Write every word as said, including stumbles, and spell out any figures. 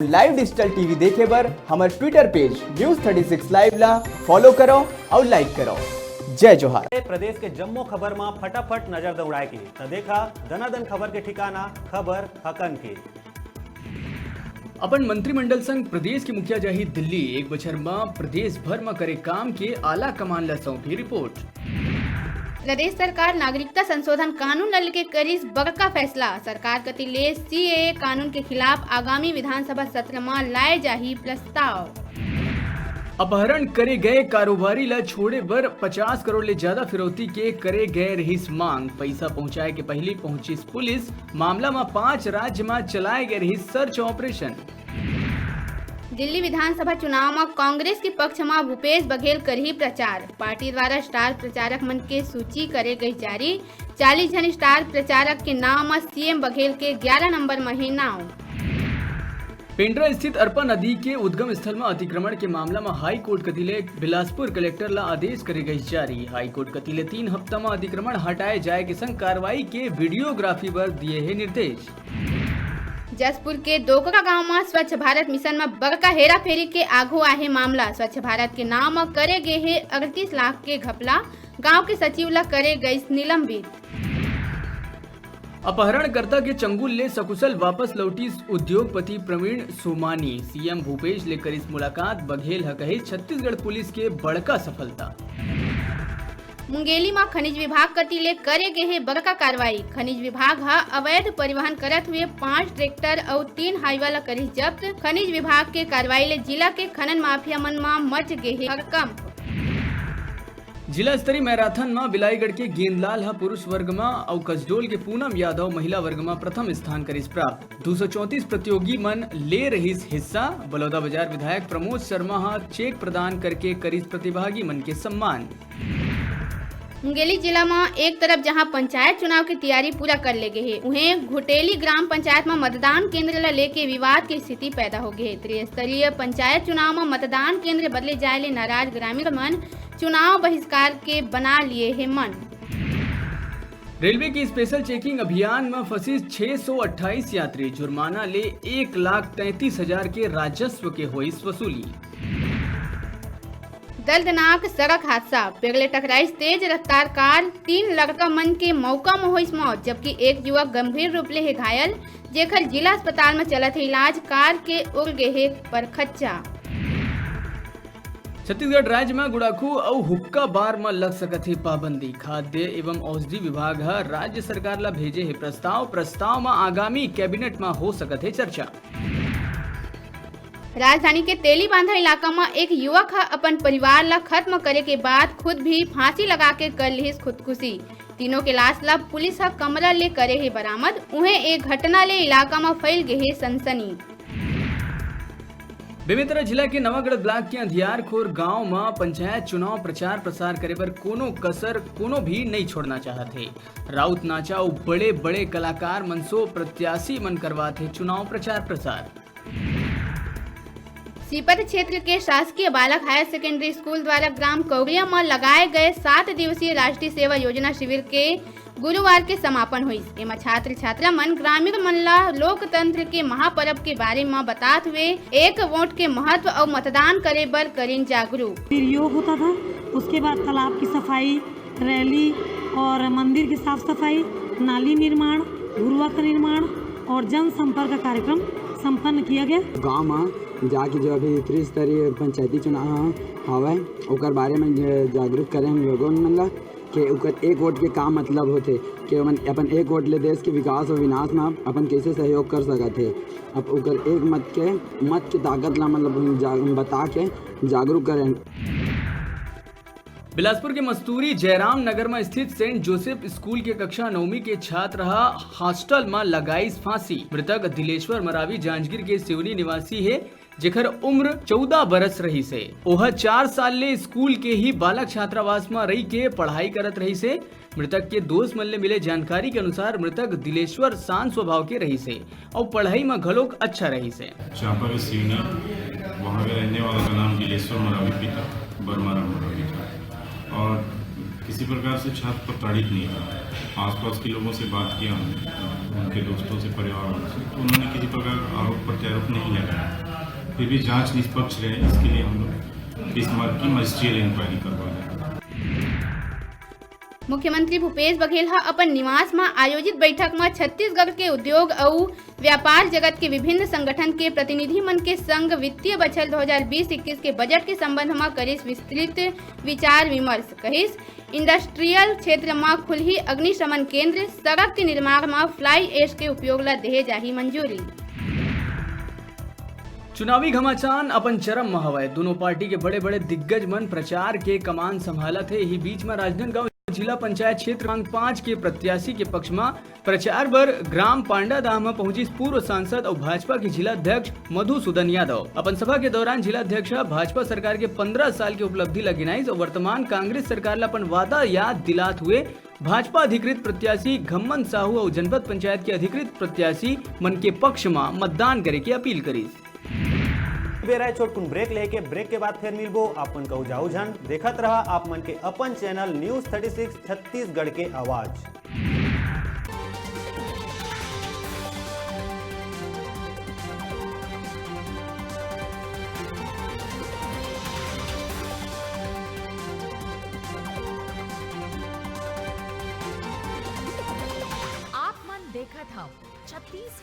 Live digital T V देखे बर हमर Twitter page News thirty six Live ला follow करो और like करो। जय जोहार। प्रदेश के जम्मो खबर मा फटाफट नजर दौड़ाए के, त देखा दनादन खबर के ठिकाना, खबर हकन के। अपन मंत्रिमंडल संग प्रदेश के मुखिया जाही दिल्ली, एक बछर म प्रदेश भर म करे काम के आला कमान ल सौंपही रिपोर्ट। प्रदेश सरकार नागरिकता संशोधन कानून ल लेके करिस बड़का फैसला। सरकार कति ले C A A कानून के खिलाफ आगामी विधानसभा सत्र म लाए जाही प्रस्ताव। अपहरण करे गए कारोबारी ल छोड़े बर पचास करोड़ ले ज्यादा फिरौती के करे गए रहिस मांग। पइसा पहुंचाए के पहिली पहुंचिस पुलिस। मामला म पांच राज्य म चलाए गए रहिस सर्च ऑपरेशन। दिल्ली विधानसभा चुनाव म कांग्रेस के पक्ष म भूपेश बघेल करही प्रचार। पार्टी द्वारा स्टार प्रचारक मन के सूची करे गई जारी। चालीस झन स्टार प्रचारक के नाव म C M बघेल के ग्यारह नंबर म हे नाव। पेंड्रा स्थित अरपा नदी के उद्गम स्थल म अतिक्रमण के मामला म हाई कोर्ट कति ले बिलासपुर कलेक्टर ल आदेश करे गई जारी। हाई कोर्ट कति ले तीन हफ्ता म अतिक्रमण हटाए जाए के संग कार्रवाई के वीडियोग्राफी बर दिए हे निर्देश। जशपुर के दोकरा गांव म स्वच्छ भारत मिशन म बड़का हेराफेरी के आघू आहे मामला। स्वच्छ भारत के नाम म करे गे हे अड़तीस लाख के घपला, गांव के सचिव ला करे गइस निलंबित। अपहरणकर्ता के चंगुल ले सकुशल वापस लौटिस उद्योगपति प्रवीण सोमानी। C M भूपेश ले करिस मुलाकात, बघेल ह कहिस छत्तीसगढ़ पुलिस के बड़का सफलता। मुंगेली म खनिज विभाग कति ले करे गे हे बड़का कार्रवाई। खनिज विभाग ह अवैध परिवहन करत हुए पांच ट्रैक्टर अउ तीन हाईवा ल करिस जब्त। खनिज विभाग के कार्रवाई ले जिला के खनन माफिया मन म मच गे हे हड़कंप। जिला स्तरीय मैराथन म बिलाईगढ़ के गेंदलाल ह पुरुष वर्ग म अउ कसडोल के पूनम यादव महिला वर्ग म प्रथम स्थान करिस प्राप्त। दू सौ चौंतीस प्रतियोगी मन ले रहिस हिस्सा। बलौदाबाजार विधायक प्रमोद शर्मा ह चेक प्रदान करके करिस प्रतिभागी मन के सम्मान। मुंगेली जिला म एक तरफ जहां पंचायत चुनाव के तैयारी पूरा कर ले गे हे, उहें घुटेली ग्राम पंचायत म मतदान केंद्र ल लेके विवाद के स्थिति पैदा हो गे हे। त्रिस्तरीय पंचायत चुनाव म मतदान केंद्र बदले जाए ले नाराज ग्रामीण मन चुनाव बहिष्कार के बना लिए हे मन। रेलवे के स्पेशल चेकिंग अभियान म फंसिस छह सौ अट्ठाईस यात्री, जुर्माना ले एक लाख तैंतीस हजार के राजस्व के होइस वसूली। दर्दनाक सड़क हादसा, पेड़ ले टकराइस तेज रफ्तार कार, तीन लड़का मन के मौका म होइस मौत, जबकि एक युवक गंभीर रूप ले हे घायल, जेकर जिला अस्पताल म चलत हे इलाज। कार के उड़ गे हे परखच्चा। छत्तीसगढ़ राज्य म गुड़ाखू अउ हुक्का बार म लग सकत हे पाबंदी। खाद्य एवं औषधि विभाग ह राज्य सरकार ल भेजे हे प्रस्ताव। प्रस्ताव म आगामी कैबिनेट म हो सकत हे चर्चा। राजधानी के तेलीबांधा इलाका म एक युवक ह अपन परिवार ल खत्म करे के बाद खुद भी फांसी लगा के कर लिहिस खुदकुशी। तीनों के लाश ल पुलिस ह कमरा ले करे हे बरामद। उहें, ए घटना ले इलाका म फैल गे हे सनसनी। बेमेतरा जिला के नवागढ़ ब्लॉक के अंधियारखोर गांव म पंचायत चुनाव प्रचार प्रसार करे बर कोनो कसर कोनो भी नइ छोड़ना चाहत हे। राउत नाचा अउ बड़े-बड़े कलाकार मन सो प्रत्याशी मन करवात हे चुनाव प्रचार प्रसार। सीपत क्षेत्र के शासकीय बालक हायर सेकेंडरी स्कूल द्वारा ग्राम कौरिया म लगाए गए सात दिवसीय राष्ट्रीय सेवा योजना शिविर के गुरुवार के समापन होइस। एमा छात्र छात्रा मन ग्रामीण मन ला लोकतंत्र के महापर्व के बारे म बतात हुए एक वोट के महत्व अउ मतदान करे बर करिन जागरूक। फिर योग होता था, उसके बाद तालाब की सफाई, रैली और मंदिर की साफ सफाई, नाली निर्माण, घुरुआ का निर्माण और जनसंपर्क कार्यक्रम संपन्न किया गया। गांव म जाके जो अभी त्रिस्तरीय पंचायती चुनाव ह-, हवय, ओकर बारे में ज-, जागरूक करें हम लोगन मन ला। के ओकर एक वोट के का मतलब होथे, के ओमन अपन एक वोट ले देश के विकास अउ विनाश म अपन कइसे सहयोग कर सकत हे। अब ओकर एक मत के, मत के ताकत ला मतलब जा-, बता के जागरूक करें। बिलासपुर के मस्तूरी जयराम नगर म स्थित सेंट जोसेफ स्कूल के कक्षा नौवीं के छात्र ह हॉस्टल म लगाइस फांसी। मृतक दिलेश्वर मरावी जांजगीर के सिवनी निवासी हे, जेकर उम्र चौदह बरस रहिस हे। ओह चार साल ले स्कूल के ही बालक छात्रावास म रहि के पढ़ाई करत रहिस हे। मृतक के दोस्त मन ले मिले जानकारी के अनुसार, मृतक दिलेश्वर शांत स्वभाव के रहिस हे अउ पढ़ाई म घलोक अच्छा रहिस हे। चांपा के सीवनी, वहाँ के रहने वाला का नाम दिलेश्वर मरावी, पिता बर्मा राम मरावी था। और किसी प्रकार से छात्र प्रताड़ित नहीं हुआ। आसपास के लोगों से बात किया हमने, उनके दोस्तों से, पर्यावरण से, तो उन्होंने किसी प्रकार आरोप प्रत्यारोप नहीं लगाया। फिर भी जांच निष्पक्ष रहे, इसके लिए हम लोग इस मार्ग की मजिस्ट्रियल इंक्वायरी करवा रहे हैं। मुख्यमंत्री भूपेश बघेल ह अपन निवास म आयोजित बैठक म छत्तीसगढ़ के उद्योग अउ व्यापार जगत के विभिन्न संगठन के प्रतिनिधि मन के संग वित्तीय बछर दो हज़ार बीस इक्कीस के बजट के संबंध म करिस विस्तृत विचार विमर्श। कहिस, इंडस्ट्रियल क्षेत्र म खुलही अग्निशमन केंद्र, सड़क के निर्माण म फ्लाई एश के उपयोग ल देहे जाही मंजूरी। चुनावी घमासान अपन चरम म हवय। दोनों पार्टी के बड़े-बड़े दिग्गज मन प्रचार के कमान संभालत हे। इही बीच म राजनांदगांव जिला पंचायत क्षेत्र क्रमांक पाँच के प्रत्याशी के पक्ष म प्रचार बर ग्राम पांडादाह म पहुंचिस पूर्व सांसद अउ भाजपा के जिला अध्यक्ष मधुसूदन यादव। अपन सभा के दौरान जिला अध्यक्ष ह भाजपा सरकार के पंद्रह साल के उपलब्धि ल गिनाइस अउ वर्तमान कांग्रेस सरकार ल अपन वादा याद दिलात हुए भाजपा अधिकृत प्रत्याशी घम्मन साहू अउ जनपद पंचायत के अधिकृत प्रत्याशी मन के पक्ष म मतदान करे के अपील करिस। बेरा हे छोटकुन ब्रेक लेके, ब्रेक के बाद फेर मिलबो। आप मन कहू जाऊ झन, देखत रहा आप मन के अपन channel news thirty six Chhattisgarh के आवाज। आप मन देखत हव छत्तीसगढ़